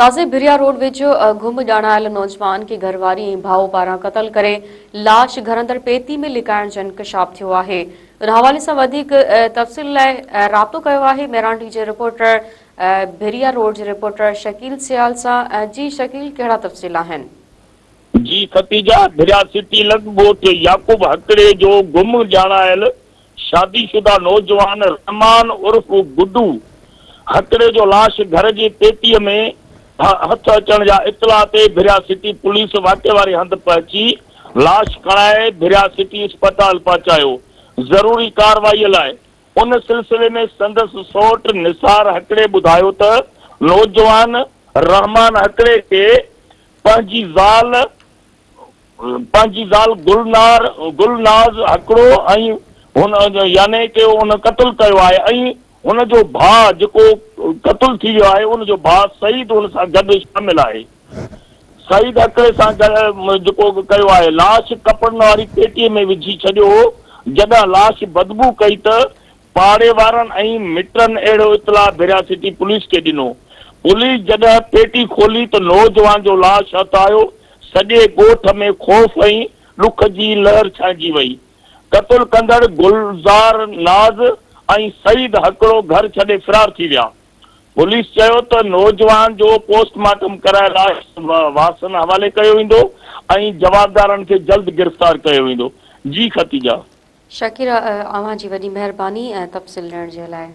ناظر ڀريا روڊ ويجهو گم ڄاڻايل نوجوان کي گهرواري ۽ ڀاء پاران قتل ڪري لاش گهر اندر پيتي ۾ لڪائڻ جو انڪشاف ٿيو آهي. ان حوالي سان وڌيڪ تفصيل لاء رابطو ڪيو آهي ميران ٽي جي رپورٽر ڀريا روڊ جي رپورٽر شڪيل سيال سان جي شڪيل ڪهڙا تفصيل آهن. جي ختيجه ڀريا سٽي لڳ ڳوٺ يعقوب هڪڙي جو گم ڄاڻايل شادي شده نوجوان رحمان عرف گڊو هڪڙي جو لاش گهر جي پيتيء ۾ هٿ اچڻ جا اطلاع تي ڀريا سٽي پوليس واقعي واري هنڌ پهچي لاش کڻائي ڀريا سٽي اسپتال پهچايو ضروري ڪارروائي لاء ان سلسلي ۾ سندس سئوٽ نثار هڪڙي ٻڌايو ته نوجوان رحمان هڪڙي کي پنهنجي زال پنهنجي زال گلنار، گل ناز، هڪڙو ۽ هن يعني ڪه ان قتل ڪيو آهي ۽ هن جو ڀاء جيڪو قتل ٿي ويو آهي ان جو ڀاء سعيد هن سان گڏ شامل آهي. سعيد هڪڙي سان جيڪو ڪيو آهي. لاش ڪپڙن واري پيٽي ۾ وجهي ڇڏيو هو. جڏهن لاش بدبو ڪئي ته پاڙي وارن ۽ مٽن اهڙو اطلاع ڀريا سٽي پوليس کي ڏنو. پوليس جڏهن پيٽي کولي ته نوجوان جو لاش هٿ آيو، سڄي ڳوٺ ۾ خوف ۽ ڏک جي لهر ڇانئجي وئي. قتل ڪندڙ گلزار ناز ۽ سعيد هڪڙو گهر ڇڏي فرار ٿي ويا. پوليس چيو ته نوجوان جو پوسٽ مارٽم ڪرائي لاش وارثن حوالي ڪيو ويندو ۽ جوابدارن کي جلد گرفتار ڪيو ويندو. جي ختيجه. شاڪيره اوهان جي وڏي مهرباني تفصيل ڏيڻ جي لاء.